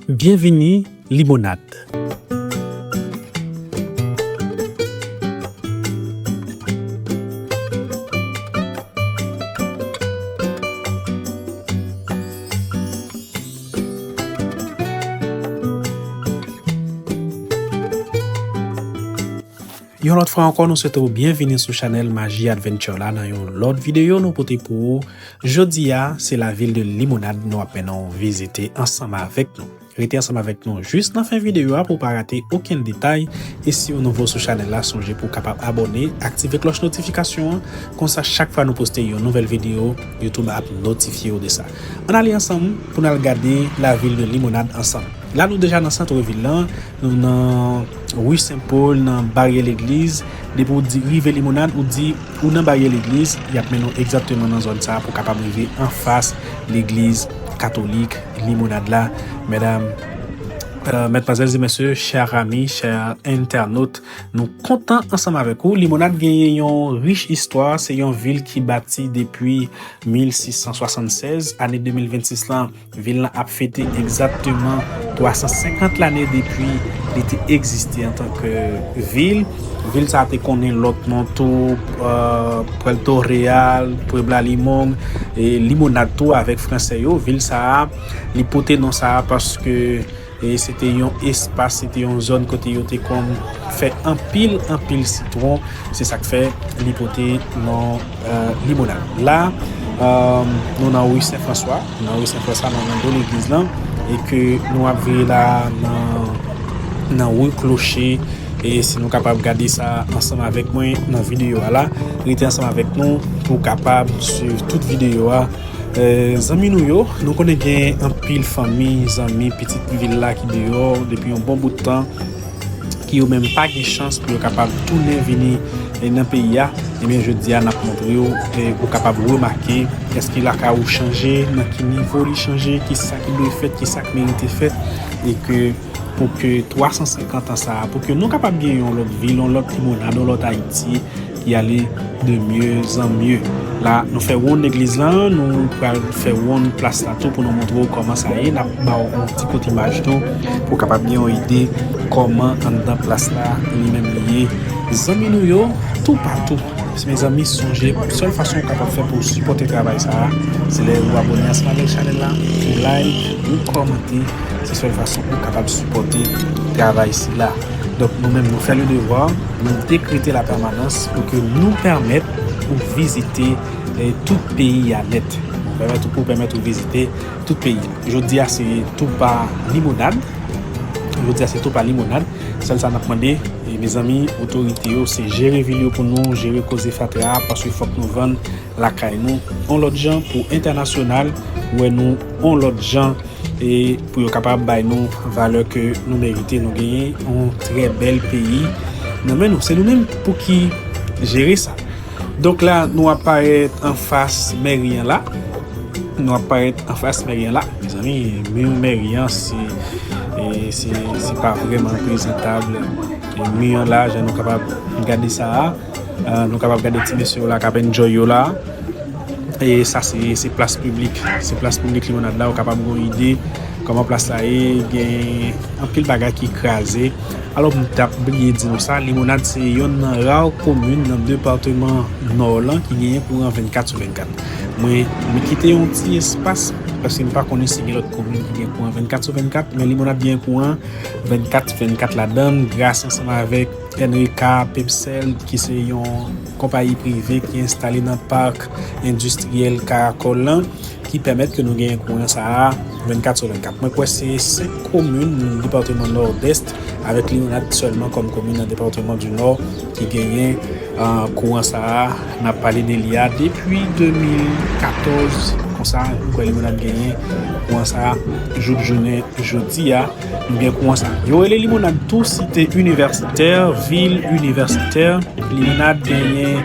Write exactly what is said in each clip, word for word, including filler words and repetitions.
Byenvini Limonad. Yon lòt fwa ankò, nou swete w byenvini sou chanèl Maji Adventure la nan yon lòt videyo nou pote pou ou. Jodi a, se lavil de Limonad nou ap mennen w vizite ansanm avèk nou. Rete ansanm avèk nou jis nan fen videyo a pou w pa rate okenn detay. E si w nouvo sou chanèl la, sonje pou w kapab abòne, aktive klòch notifikasyon an. Konsa, chak fwa nou poste yon nouvèl videyo, YouTube ap notifye w de sa. Ann ale ansanm pou n al gade lavil de Limonad ansanm. La, nou deja nan sant vil lan, nou nan ri Sen Pòl, nan baryè legliz. Depi w di, rive Limonad, ou di ou nan baryè legliz, y ap mennen w egzakteman nan zòn sa a pou w kapab rive anfas legliz katolik Limonad la. Medam, euh, mesdemoiselles et messieurs, chers amis, chers internautes, nou kontan ansanm avèk ou. Limonad genyen yon rich istwa, se yon vil ki bati depi mil sis san swasannsèz, ane de mil vennsis lan, vil lan ap fete egzakteman twa san senkant lane depi li te egziste antanke vil. Vil sa a te konnen lòt non tou, euh, Puerto Real, Puebla Limón, e Limonad tou avèk fransè yo. Vil sa a, li pote non sa a paske, e se te yon espas, se te yon zòn kote yo te konn fè anpil, anpil sitwon. Se sa k fè li pote non, euh, Limonad. La, euh, nou nan ri Sen Franswa, nan ri Sen Franswa, nan, nan do legliz lan, e ke nou ap vire la nan, nan ri Kloche. E si nou kapab gade sa ansanm avèk mwen nan videyo a la, rete ansanm avèk nou pou w kapab swiv tout videyo a. Eh, zanmi nou yo, nou konnen gen anpil fanmi, zanmi, pitit vil la ki deyò depi yon bon bout tan, ki yo menm pa gen chans pou yo kapab tounen vini, eh, nan peyi a. Ebyen, jodi a, n ap montre w, eh, ou kapab remake, èske lakay ou chanje, nan ki nivo li chanje, ki sa ki dwe fèt, ki sa k merite fèt, e ke pou ke twa san senkant an sa a, pou ke nou kapab gen yon lòt vil, yon lòt Limonad, yon lòt Ayiti ki ale de mieux en mieux. La, nou fè wonn legliz lan, nou pral fè wonn plas la tou pou nou montre w kòman sa ye. N ap ba w yon ti kout imaj tou pou w kapab gen yon ide kòman anndan plas la li menm li ye. Zanmi nou yo, toupatou, mezanmi, sonje, sèl fason w kapab fè pou w sipòte travay sa a, se lè ou abòne ansanm avèk chanèl la, ou like, ou kòmante. Se sèl fason ou kapab sipòte travay sila. Donk, nou menm, nou fè le devwa, nou dekrete la pèmanans pou ke nou pèmèt ou vizite, eh, tout peyi a nèt. Nou pèmèt ou, pou pèmèt ou vizite tout peyi a. Jodi a, se tou pa Limonad. Jodi a, se tou pa Limonad. Sèl sa n ap mande, eh, mezanmi, otorite yo, se jere vil yo pou nou, jere koze fatra a, paske fòk nou vann lakay nou on lòt jan pou entènasyonal wè nou on lòt jan, e pou yo kapab bay nou valè ke nou merite. Nou genyen yon trè bèl peyi nan men nou. Se nou menm pou ki jere sa. Donk la, nou ap parèt anfas mèri an la. Nou ap parèt anfas mèri an la. Mezanmi, mi mèri an, se, e, se, se pa vrèman prezantab. E mi an la, jan nou kapab gade sa a. Ah, nou kapab gade ti mesye yo la k ap enjoy yo la. E sa se, se plas piblik. Se plas piblik Limonad la. Ou kapab gen yon ide kòman plas la ye. Gen anpil bagay ki kraze. Alò, m t ap bliye di nou sa, Limonad se yonn nan ra komin nan depatman Nò lan ki genyen kouran vennkat sou vennkat. Mwen, mwen kite yon ti espas, paske m pa konnen si gen lòt komin ki gen kouran vennkat sou vennkat, men Limonad gen kouran vennkat sou vennkat ladan l, gras ansanm avèk N R E K, Pepcel, ki se yon konpayi prive ki enstale nan pak endistriyèl Karakòl lan, ki pèmèt ke nou genyen kouran sa a vennkat sou vennkat. Mwen kwè se senk komin nan depatman Nòdès, avèk Limonad sèlman kòm komin nan depatman di Nò ki genyen, ah, kouran sa a. N ap pale de li a depi de mil katòz, konsa, mwen kwè Limonad genyen kouran sa a jouk jounen jodi a. Nou gen kouran sa. Yo rele Limonad tou site inivèsitè, vil inivèsitè. Limonad genyen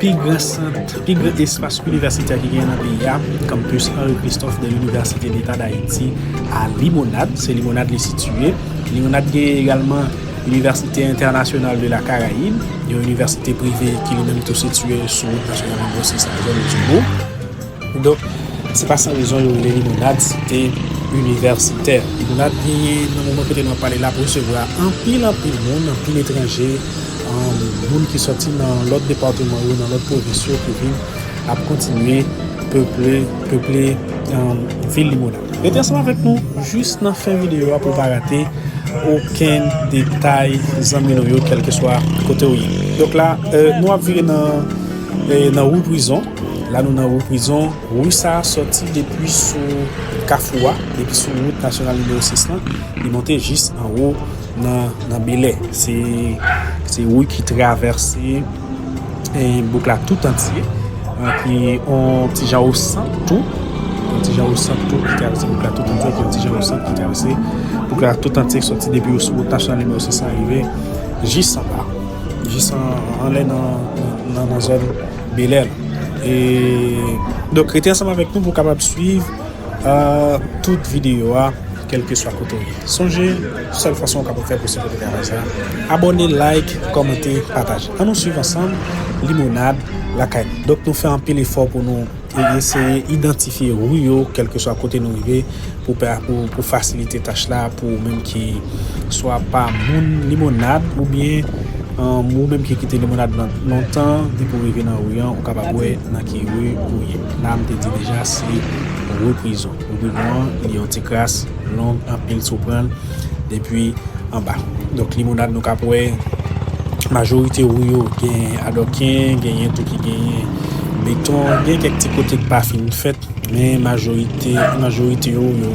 pi gran sant, pi gran espas inivèsitè ki genyen nan peyi a, kanpis Henri Christophe de l'Université d'État d'Haïti à Limonad. Se Limonad li sitiye. Limonad genyen egalman Université Internationale de la Caraïbe, yon inivèsite prive ki li menm tou sitiye sou wout nasyonal nimewo sis a zòn Dubo. Donk, se pa san rezon yo rele Limonad site inivèsitè. Limonad genyen nan moman kote nou ap pale la pou resevwa anpil, anpil moun, anpil etranje, um, moun ki sòti nan lòt depatman yo, nan lòt pwovens yo, pou vin ap kontinye peple, peple, um, vil Limonad. Rete ansanm avèk nou jis nan fen videyo a pou pa rate okenn detay, zanmi nou yo, kèlkeswa kote w ye. Donk la, euh, nou ap vire nan, euh, nan ri Prizon. La, nou nan ri Prizon. Ri sa a sòti depi sou Kafou a, depi sou wout nasyonal nimewo sis lan, li monte jis anwo nan, nan Belè. Se, se ri ki travèse, e, bouk la tout antye, e, ki yon ti jan o sant tou, yon ti jan o sant tou ki travèse bouk la tout antye, ki yon ti jan o sant ki travèse bouk la tout antye, ki sòti depi sou wout nasyonal nimewo sis lan rive jis anba, jis an, anlè nan, nan, nan zòn Belè la. E, donk, rete ansanm avèk nou pou w kapab swiv, e, tout videyo a, kèlkeswa kote w ye. Sonje, sèl fason w kapab fè pou sipòte travay sa a, abòne, like, kòmante, pataje. Ann nou swiv ansanm Limonad Lakay nou. Donk, nou fè anpil efò pou nou e eseye idantifye ri yo, kèlkeswa kote nou rive, pou, pè- pou, pou fasilite tach la, pou ou menm ki swa pa moun Limonad, oubyen, um, ou menm ki kite Limonad lan lontan, depi w rive nan ri an, ou kapab wè nan ki ri ou ye. La, m te di deja, se ri Prizon. Ri Prizon an, li yon ti kras long anpil si w pran l depi anba. Donk, Limonad, nou ka wè majorite ri yo gen adòken, genyen tou ki genyen beton, gen kèk ti kote ki pa fin fèt, men majorite, majorite yo, yo,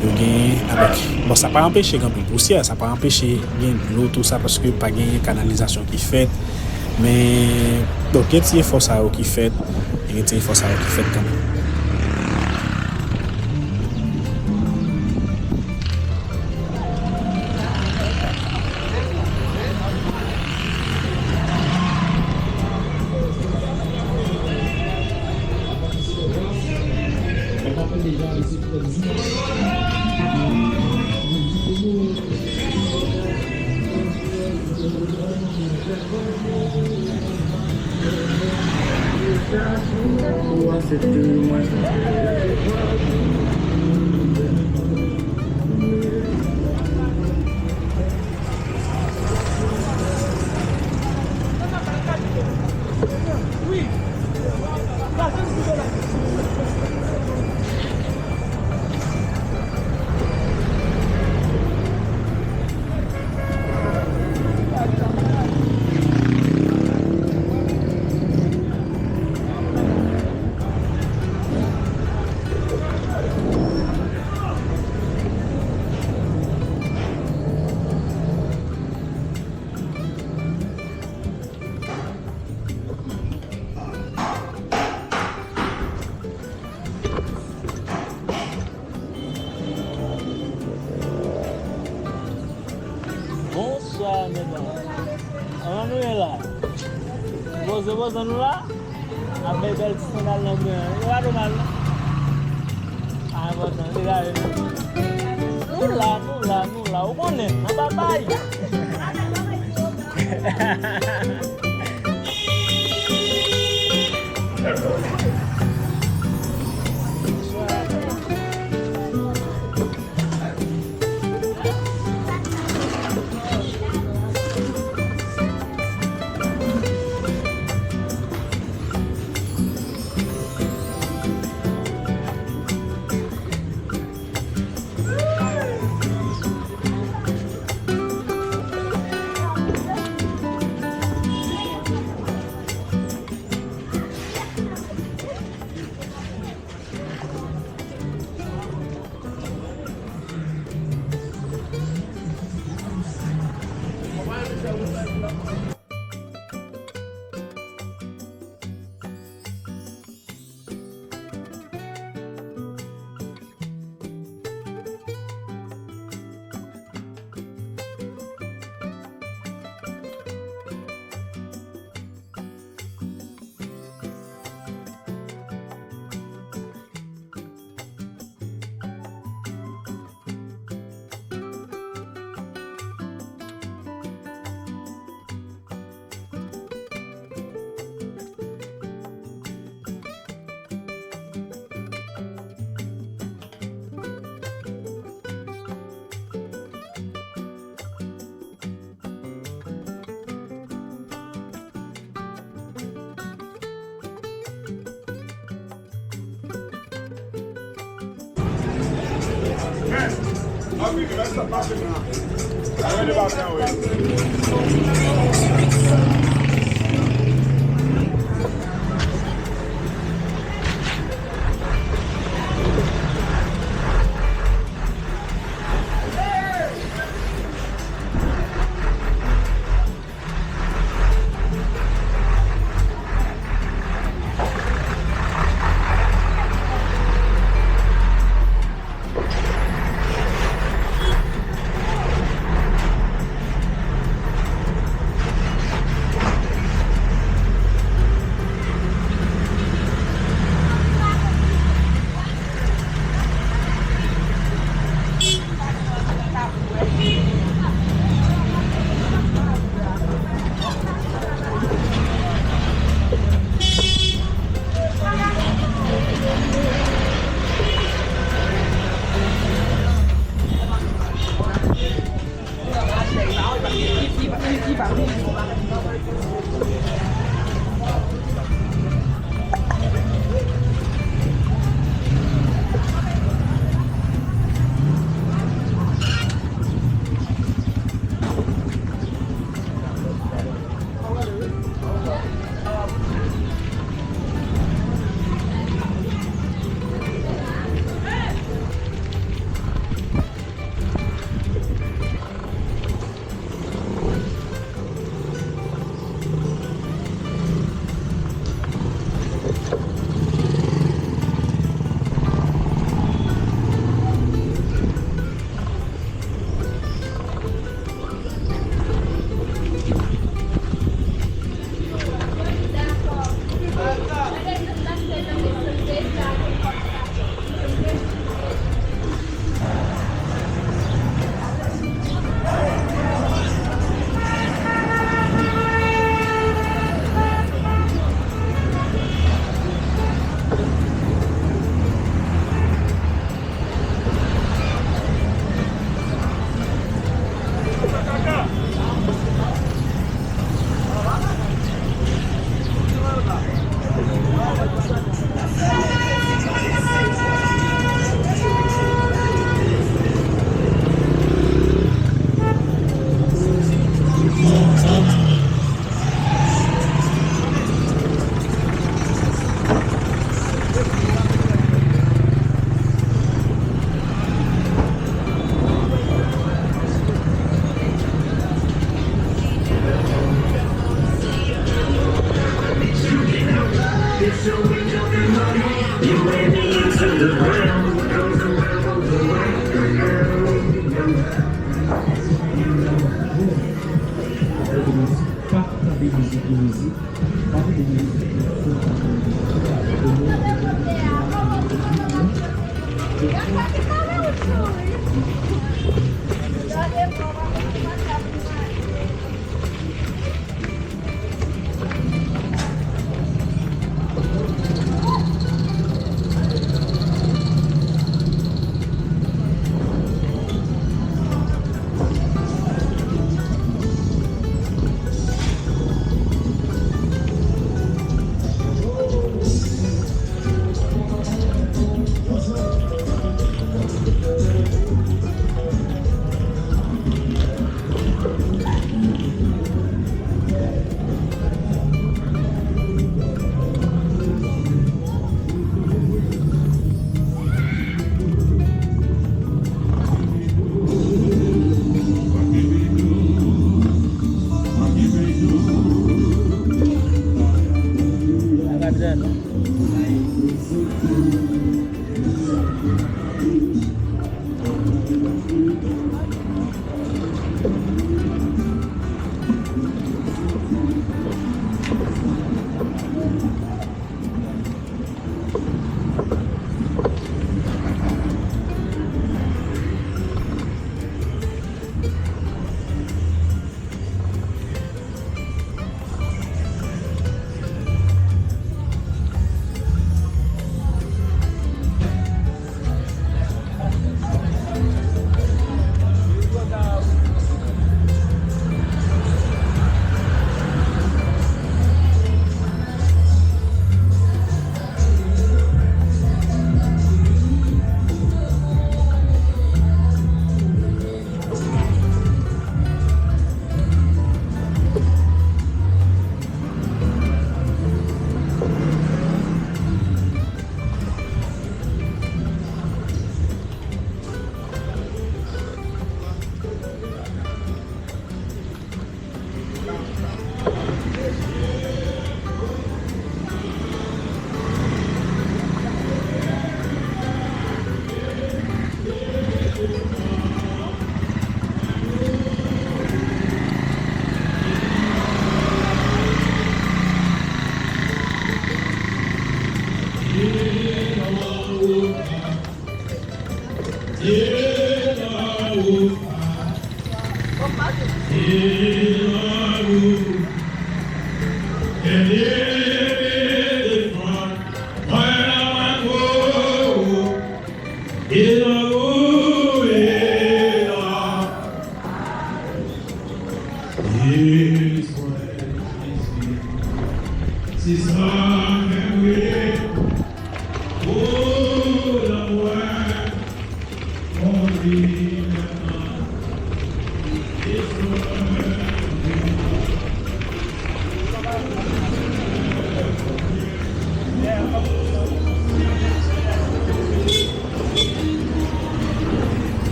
yo genyen adòken. Bon, sa pa anpeche gen anpil pousyè, sa pa anpeche gen dlo, tou sa, paske pa genyen kanalizasyon ki fèt. Men, donk, gen ti efò sa yo ki fèt, gen ti efò sa yo ki fèt kanmenm. Bonswa, medam. Kòman nou ye la? Poze, poze nou la? Avèk bèl ti sandal nan men an. E pa nòmal, non? A, enpòtan, se gade nou. Nou la, nou la, nou la. Ou konnen, nan papay.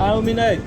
Ayo, Minèg.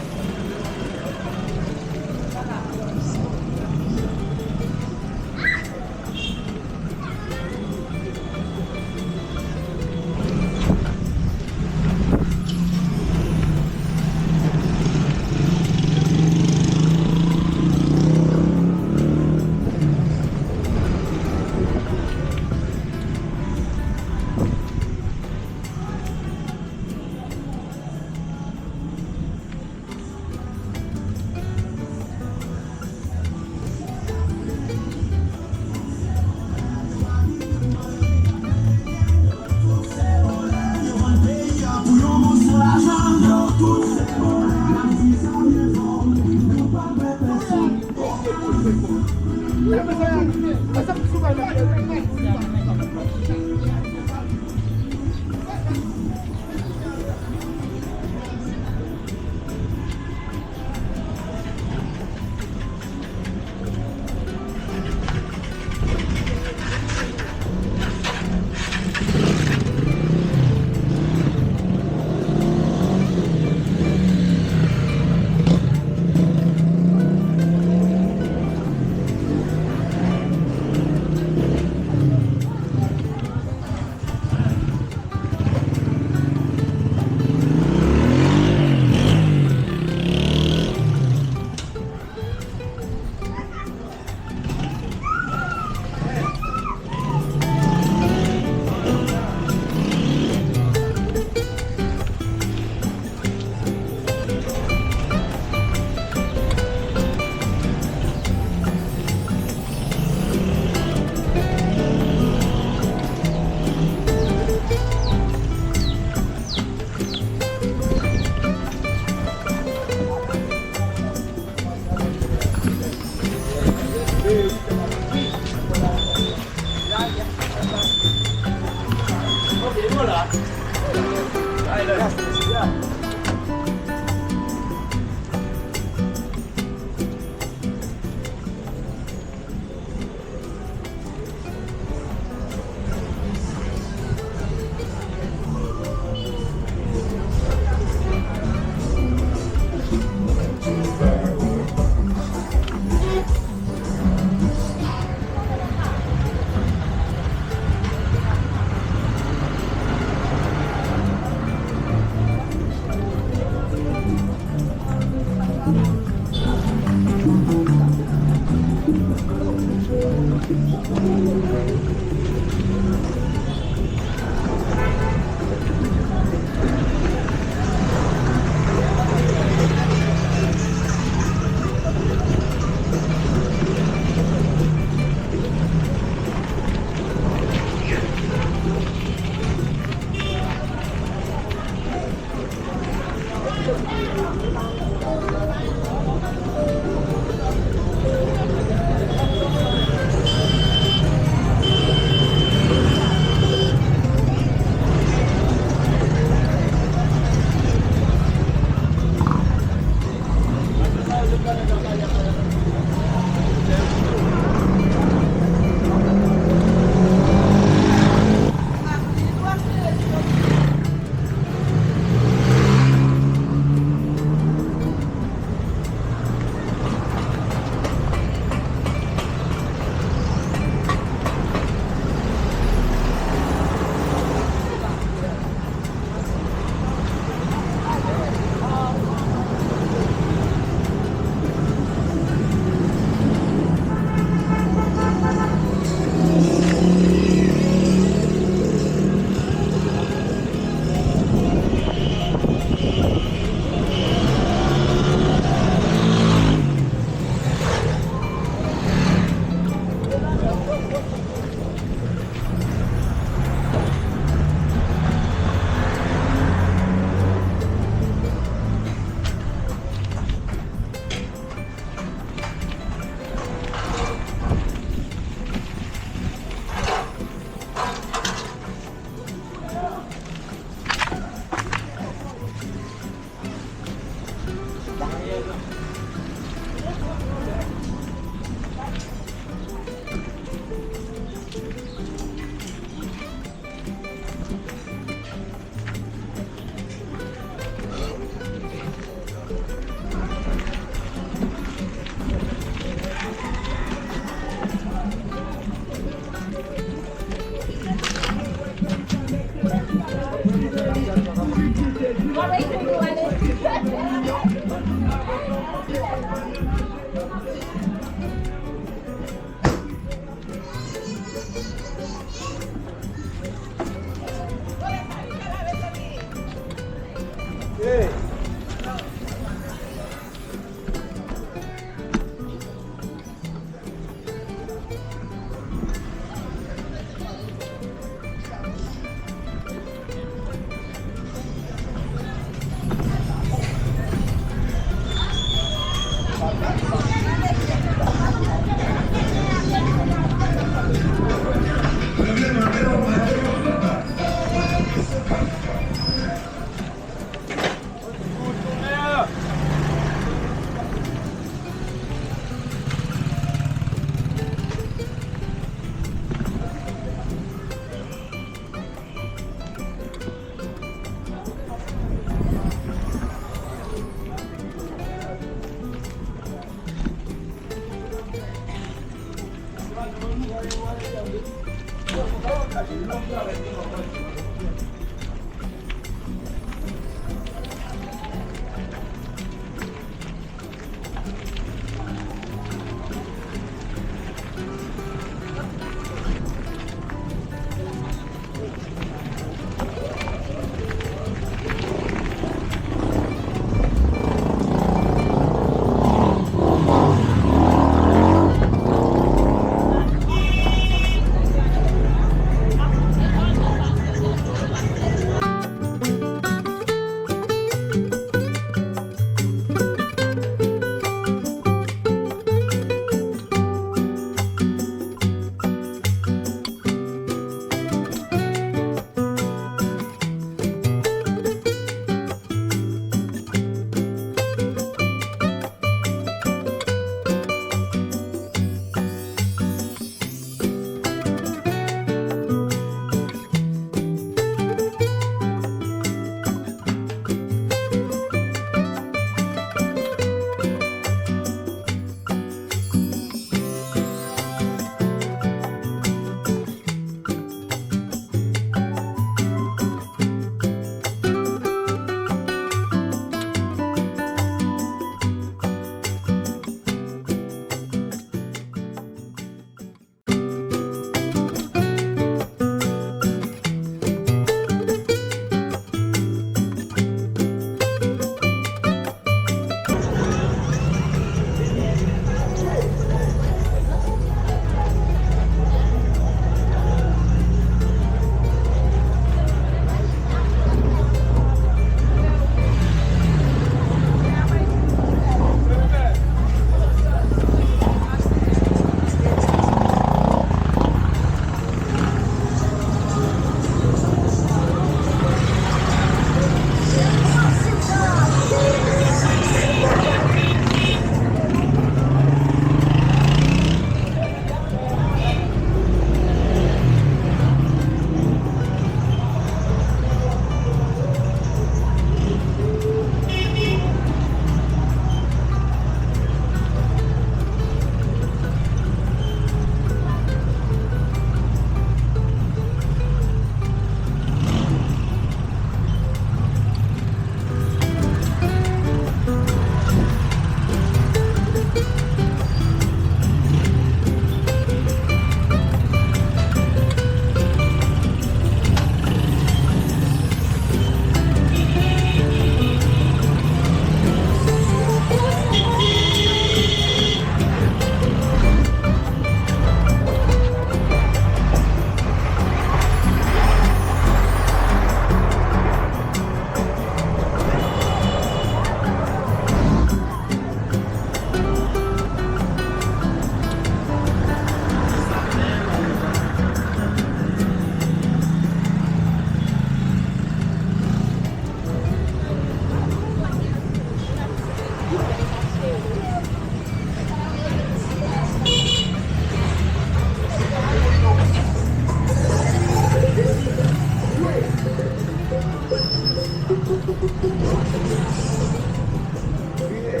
Vire,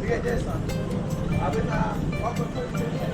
vire desann. Apre sa, w ap kontinye.